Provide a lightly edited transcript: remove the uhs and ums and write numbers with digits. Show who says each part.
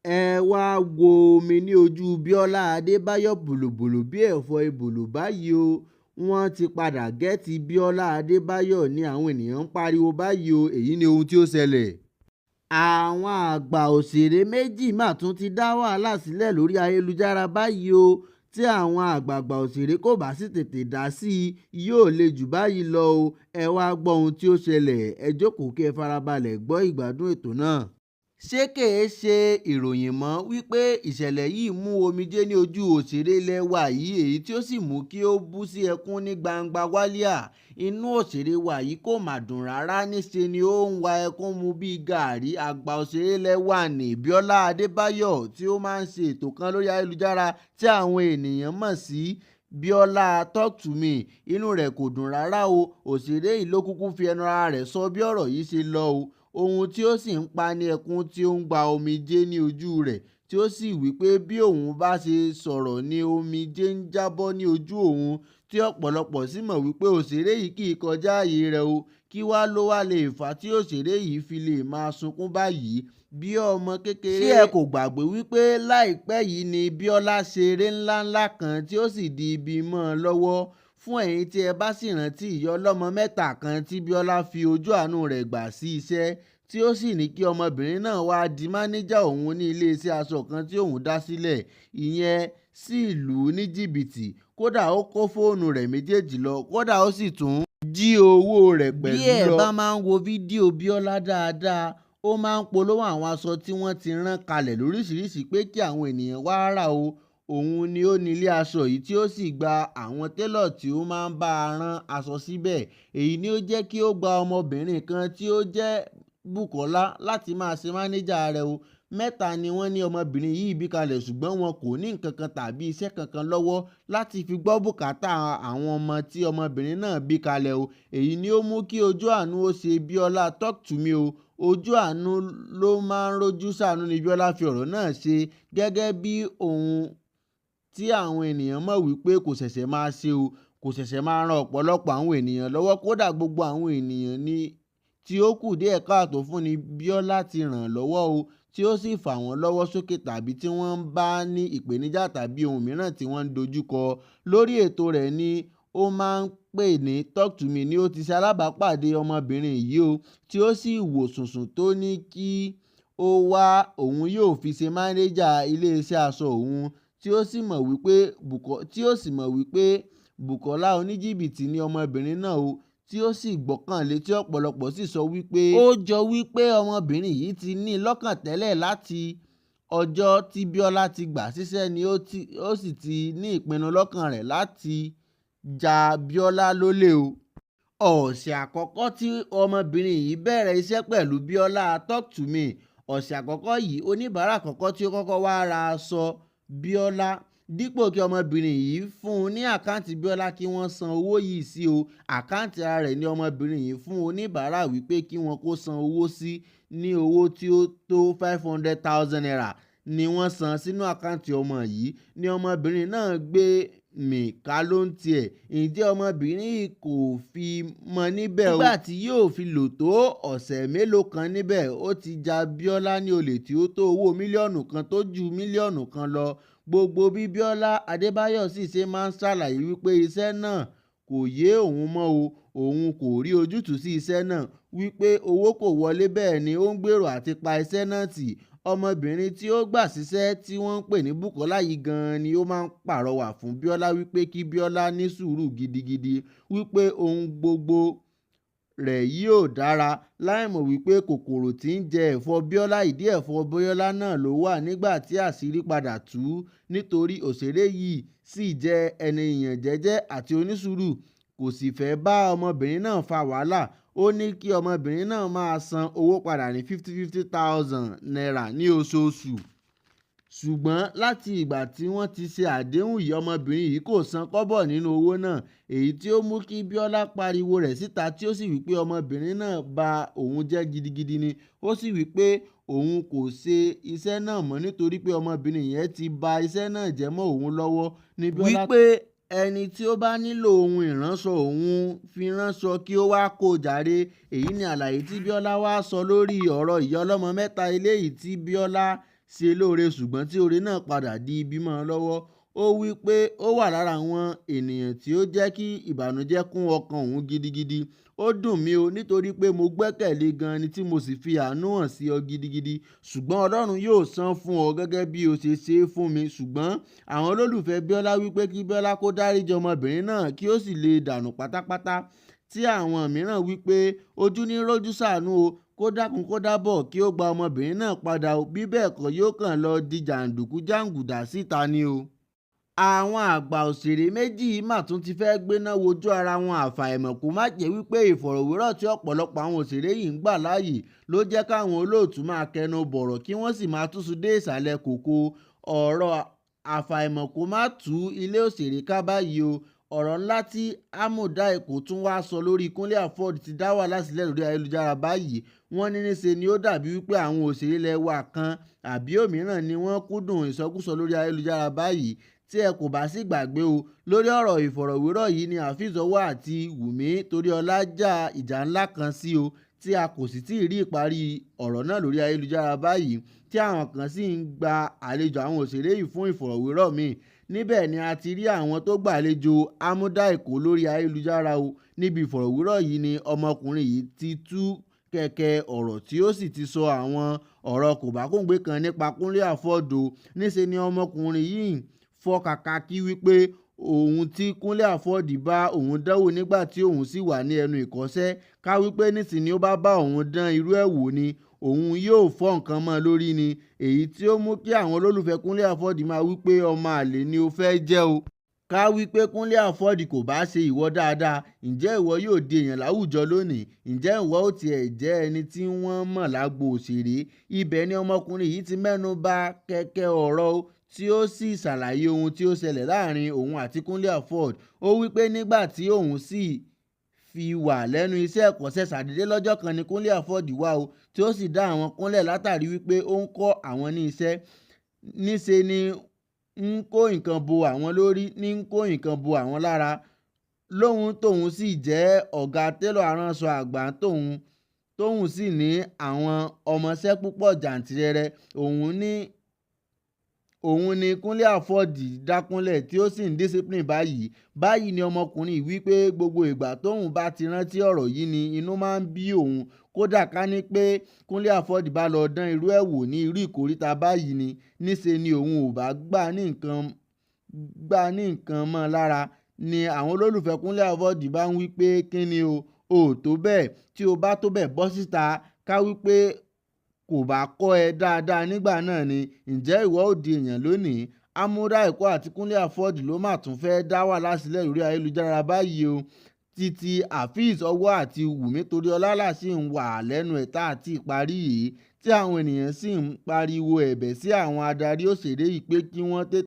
Speaker 1: Ẹ wáá wo omi ní ojú Bíọ́lá Adébáyò bòlòbòlò bíi ẹ̀fọ́ ebolo báyìí o. Wọ́n ti padà géètì Bíọ́lá Adébáyò ni àwọn èèyàn ń pariwo báyìí o. Èyí ni ohun tí ó ṣẹlẹ̀. Àwọn àgbà òṣèré méjì mà tún ti dá wàhálà sílẹ̀ lórí ayélujára báyìí o. Tí àwọn àgbààgbà òṣèré kò bá sì tètè dá sí i, yóò le jù báyìí lọ o. Ẹ wáá gbọ́ ohun tí ó ṣẹlẹ̀, ẹ jókòó kí ẹ farabalẹ̀ gbọ́ ìgbádùn ètò náà. Ṣé kì í ṣe ìròyìn mọ́ wípé ìṣẹ̀lẹ̀ yìí mú omijé ní ojú òṣèré ilé wa yìí, èyí tí ó sì mú kí ó bú sí ẹkún ní gbangba wálíà. Inú òṣèré wa yìí kò mà dùn rárá, níṣe ni ó ń wa ẹkún mu bíi gàárì. Àgbà òṣèré ilé wa ní Bíọ́lá Adébáyò tí ó máa ń ṣe ètò kan lórí ayélujára tí àwọn ènìyàn mọ̀ sí Bíọ́lá Talk to Me. Inú rẹ̀ kò dùn rárá o. Òṣèré yìí ló kúkú fi ẹnu ara rẹ̀ sọ bí ọ̀rọ̀ yìí ṣe lọ o. Ohun tí ó sì ń pa ní ẹkún tí ó ń gba omijé ní ojú rẹ̀, tí ó sì wí pé bí òun bá ṣe sọ̀rọ̀ ni omijé ń jábọ́ ní ojú òun, tí ọ̀pọ̀lọpọ̀ sì mọ̀ wípé òṣèré yìí kì í kọjá ààyè rẹ̀ o. Kí wá ló wá lè fà tí òṣèré yìí fi lè máa sunkún báyìí bí ọmọ kékeré? Ṣé ẹ kò gbàgbé wípé láìpẹ́ yìí ni Bíọ́lá ṣe eré ńláńlá kan tí ó sì di ibi mọ́ ọn lọ́wọ́? Fún ẹ̀yin tí ẹ bá sì rántí ìyá ọlọ́mọ mẹ́ta kan tí Bíọ́lá fi ojú àánú rẹ̀ gbà sí iṣẹ́, tí ó sì ní kí ọmọbìnrin náà wá di máníjà òun ní iléeṣẹ́ aṣọ kan tí òun dá sílẹ̀, ìyẹn sì lù ú ní jìbìtì. Kódà ó kó fóònù rẹ̀ méjèèjì lọ, kódà ó sì tún jí owó rẹ̀ pẹ̀lú lọ. Bí ẹ bá máa ń wo fídíò Bíọ́lá dáadáa, ó máa ń polówó àwọn aṣọ tí wọ́n ti rán kalẹ̀ lóríṣiríṣi pé kí àwọn ènìyàn wá rà o. Òun ni ó ní ilé aṣọ yìí tí ó sì gba àwọn télọ̀ tí ó máa ń bá a rán aṣọ síbẹ̀. Èyí ni ó jẹ́ kí ó gba ọmọbìnrin kan tí ó jẹ́ Bùkọ́lá láti máa ṣe máníjà rẹ̀ o. Mẹ́ta ni wọ́n ní ọmọbìnrin yìí bí kalẹ̀, ṣùgbọ́n wọn kò ní nǹkan kan tàbí iṣẹ́ kankan lọ́wọ́ láti fi gbọ́ bùkátà àwọn ọmọ tí ọmọbìnrin náà bí kalẹ̀ o. Èyí ni ó mú kí ojú àánú ó ṣe Bíọ́lá Talk to Me o. Ojú àánú ló máa ń rojú ṣàánú ni Bíọ́lá fi ọ̀rọ̀ náà ṣe, gẹ́gẹ́ bí ohun tí àwọn ènìyàn mọ̀ wípé kò ṣẹ̀ṣẹ̀ máa ṣe o. Kò ṣẹ̀ṣẹ̀ máa ran ọ̀pọ̀lọpọ̀ àwọn ènìyàn lọ́wọ́, kódà gbogbo àwọn ènìyàn ní tí ó kù díẹ̀ káàtó fún ni Bíọ́lá ti ràn lọ́wọ́ o, tí ó sì fà wọ́n lọ́wọ́ sókè tàbí tí wọ́n bá ní ìpèníjà tàbí ohun mìíràn tí wọ́n ń dojúkọ. Lórí ètò rẹ̀ ni ó máa ń pè ní Talk to Me ni ó ti ṣe alábàápàdé ọmọbìnrin yìí o, tí ó sì wò sùnsùn tó ní kí ó wá òun yóò fi ṣe máníjà iléeṣẹ́ aṣọ òun, tí ó sì mọ̀ wípé Bùkọ́lá oníjìbìtì ni ọmọbìnrin náà o, tí ó sì gbọ́kànlé, tí ọ̀pọ̀lọpọ̀ sì sọ wípé ó jọ wípé ọmọbìnrin yìí ti ní lọ́kàn tẹ́lẹ̀ láti ọjọ́ tí Bíọ́lá ti gbà síṣẹ́ ni ó sì ti ní ìpinnu lọ́kàn rẹ̀ láti ja Bíọ́lá lólè o. Ọ̀sẹ̀ àkọ́kọ́ tí ọmọbìnrin yìí bẹ̀rẹ̀ iṣẹ́ pẹ̀lú Bíọ́lá Talk to Me, ọ̀sẹ̀ àkọ́kọ́ yìí oníbàárà àkọ́kọ́ tí ó kọ́kọ́ wá ra aṣọ Bíọ́lá, dípò kí ọmọbìnrin yìí fún un ní àkáǹtì Bíọ́lá kí wọ́n san owó yìí sí o. Àkáǹtì ara rẹ̀ ni ọmọbìnrin yìí fún oníbàárà wípé kí wọ́n kó san owó sí, ní owó tí ó tó 500,000 naira ni wọ́n san sínú àkáǹtì ọmọ yìí. Ni ọmọbìnrin náà gbé mì ká ló ń tiẹ̀. Ǹjẹ́ ọmọbìnrin yìí kò fi mọ́ níbẹ̀ o. Nígbà tí yóò fi lò tó ọ̀sẹ̀ mélòó kan níbẹ̀, ó ti ja Bíọ́lá ní olè tí ó tó owó mílíọ̀nù kan tó ju mílíọ̀nù kan lọ. Gbogbo bí Bíọ́lá Adébáyò sì ṣe máa ń ṣàlàyé wípé iṣẹ́ náà kò yé òun mọ́ o, òun kò rí ojútùú sí iṣẹ́ náà, wípé owó kò wọlé, bẹ́ẹ̀ ni ó ń gbèrò àti pa iṣẹ́ náà tì. Ọmọbìnrin tí ó gbà síṣẹ́ tí wọ́n ń pè ní Bùkọ́lá yìí gan-an ni ó máa ń pàrọwà fún Bíọ́lá wípé kí Bíọ́lá ní sùúrù gidigidi, wípé ohun gbogbo rẹ̀ yóò dára, láìmọ̀ wípé kòkòrò tí ń jẹ ẹ̀fọ́ Bíọ́lá, ìdí ẹ̀fọ́ Bíọ́lá náà ló wà nígbà tí àṣírí padà tú. Nítorí òṣèré yìí sì jẹ́ ènìyàn jẹ́jẹ́ àti onísùúrù, kò sì fẹ́ bá ọmọbìnrin náà fa wàhálà. Ó ní kí ọmọbìnrin náà máa san owó padà ní 50,000 naira ní oṣooṣù. Ṣùgbọ́n láti ìgbà tí wọ́n ti ṣe àdéhùn yìí, ọmọbìnrin yìí kò san kọ́bọ̀ nínú owó náà, èyí tí ó mú kí Bíọ́lá pariwo rẹ̀ síta, tí ó sì wí pé ọmọbìnrin náà ba òun jẹ́ gidigidi ni. Ó sì wí pé òun kò ṣe iṣẹ́ náà mọ́ nítorí pé ọmọbìnrin yẹn ti ba iṣẹ́ náà jẹ́ mọ́ òun lọ́wọ́. Ní Bíọ́lá wípé ẹni tí ó bá nílò ohun ìránṣọ òun fi ránṣọ kí ó wá kó jàre. Èyí ni àlàyé tí Bíọ́lá wá sọ lórí ọ̀rọ̀ ìyá ọlọ́mọ mẹ́ta eléyìí tí Bíọ́lá ṣe lóore ṣùgbọ́n tí oore náà padà di ibi mọ́ ọ lọ́wọ́. Ó wí pé ó wà lára àwọn ènìyàn tí ó jẹ́ kí ìbànújẹ́ kún ọkàn òun gidigidi. Ó dùn mí o nítorí pé mo gbẹ́kẹ̀lé gan-an ni tí mo sì fi àánú hàn sí ọ gidigidi. Ṣùgbọ́n Ọlọ́run yóò san fún ọ gẹ́gẹ́ bí o ṣe ṣe fún mi. Ṣùgbọ́n àwọn olólùfẹ́ Bíọ́lá wí pé kí Bíọ́lá kó dáríji ọmọbìnrin náà kí ó sì lè dànù pátápátá. Tí àwọn mìíràn wí pé ojú ní rójú ṣàánú o, kó dákun kó dábọ̀ kí ó gba ọmọbìnrin náà padà o, bí bẹ́ẹ̀ kọ́ yóò kàn lọ di jàǹdùkú jàǹgùdà síta ni o. Àwọn àgbà òṣèré méjì mà tún ti fẹ́ gbéná wojú ara wọn. Àfàìmọ̀ kó má jẹ́ wípé ìfọ̀rọ̀wérọ̀ tí ọ̀pọ̀lọpọ̀ àwọn òṣèré yìí ń gbà láàyè ló jẹ́ káwọn olóòtú máa kẹnu bọ̀rọ̀ kí wọ́n sì máa túṣu dé ìsàlẹ̀ kòkò ọ̀rọ̀. Àfàìmọ̀ kó má tú ilé òṣèré ká báyìí o. Ọ̀rọ̀ ńlá tí Àmọ̀dá Èkó tún wá sọ lórí Kúnlé Afod ti dá wàhálà sílẹ̀ lórí ayélujára báyìí. Wọ́n ní níṣe ni ó dàbí wípé àwọn òṣèré ilẹ̀ wa kan àbí òmíràn ni wọ́n kúndùn ìsọkúsọ lórí ayélujára báyìí. Tí ẹ kò bá sì gbàgbé o, lórí ọ̀rọ̀ ìfọ̀rọ̀wérọ̀ yìí ni Afeez Owo àti Wùmí Toríọlá já ìjà ńlá kan sí o, tí a kò sì tíì rí ìparí ọ̀rọ̀ náà lórí ayélujára báyìí, tí àwọn kan sì ń gba àlejò àwọn òṣèré yìí fún ìfọ̀rọ̀wérọ̀ míì. Níbẹ̀ ni a ti rí àwọn tó gbàlejò Àmọ̀dá Èkó lórí ayélujára o. Níbi ìfọ̀rọ̀wérọ̀ yìí ni ọmọkùnrin yìí ti tú kẹ̀kẹ́ ọ̀rọ̀ tí ó sì ti sọ àwọn ọ̀rọ̀ kòbákùngbé kan nípa Kúnlé Afod o. Níṣe ni ọmọkùnrin yìí ń fọ́ kàkà kí wípé ohun tí Kúnlé Afod bá òun dánwò nígbà tí òun sì wà ní ẹnu ìkọṣẹ́, ká wípé nísìnyí ni ó bá bá òun dán irú ẹ̀ wò ni, òun yóò fọ́ nǹkan mọ́ lórí ni. Èyí tí ó mú kí àwọn olólùfẹ́ Kúnlé Afod máa wí pé ọmọ àlè ni ó fẹ́ jẹ́ o. Ká wí pé Kúnlé Afod kò bá ṣe ìwọ dáadáa, ǹjẹ́ ìwọ yóò di èèyàn láwùjọ lónìí? Ǹjẹ́ ìwọ ó tiẹ̀ jẹ́ ẹni tí wọ́n mọ̀ lágbo òṣèré? Ibẹ̀ ni ọmọkùnrin yìí ti mẹ́nu bà kẹ̀kẹ́ ọ̀rọ̀ o, tí ó sì ṣàlàyé ohun tí ó ṣẹlẹ̀ láàrin òun àti Kúnlé Afod. Ó wí pé nígbà tí òun sì fi wà lẹ́nu iṣẹ́ ìkọṣẹ́, ṣàdédé lọ́jọ́ kan ni Kúnlé Afod wá o, tí ó sì dá àwọn kúnlẹ̀ látàrí wípé ó ń kọ́ àwọn ní iṣẹ́. Níṣe ni ń kó nǹkan bo àwọn lórí, ní ń kó nǹkan bo àwọn lára. Lóhun tóun sì jẹ́ ọ̀gá télọ̀ aránṣọ àgbà tóun sì ní àwọn ọmọọṣẹ́ púpọ̀ jàǹtìrẹrẹ. Òun ni Kúnlé Afod dákúnlẹ̀ tí ó sì ń discipline báyìí. Báyìí ni ọmọkùnrin yìí wí pé gbogbo ìgbà tóun bá ti rántí ọ̀rọ̀ yìí ni inú máa ń bí òun. Kódà ká ní pé Kúnlé Afod bá lọ dán irú ẹ̀ wò ní irú ìkóríta báyìí ni, níṣe ni òun ò bá gbá ní nǹkan mọ́ lára. Ni àwọn olólùfẹ́ Kúnlé Afod bá ń wí pé kí ni o, ò tó bẹ́ẹ̀, tí o bá tó bẹ́ẹ̀ bọ́ síta, ká wí pé kò bá kọ́ ẹ dáadáa nígbà náà ni, ǹjẹ́ ìwọ ó di èèyàn lónìí? Àmọ̀dá Èkó àti Kúnlé Afod ló mà tún fẹ́ dá wàhálà sílẹ̀ lórí ayélujára báyìí o. Títí Afeez Owo àti Wùmí Toríọlá là sì ń wà lẹ́nu ẹ̀ tá àti ìparí yìí, tí àwọn ènìyàn sì ń pariwo ẹ̀bẹ̀ sí àwọn adarí òṣèré yìí pé kí wọ́n tètè.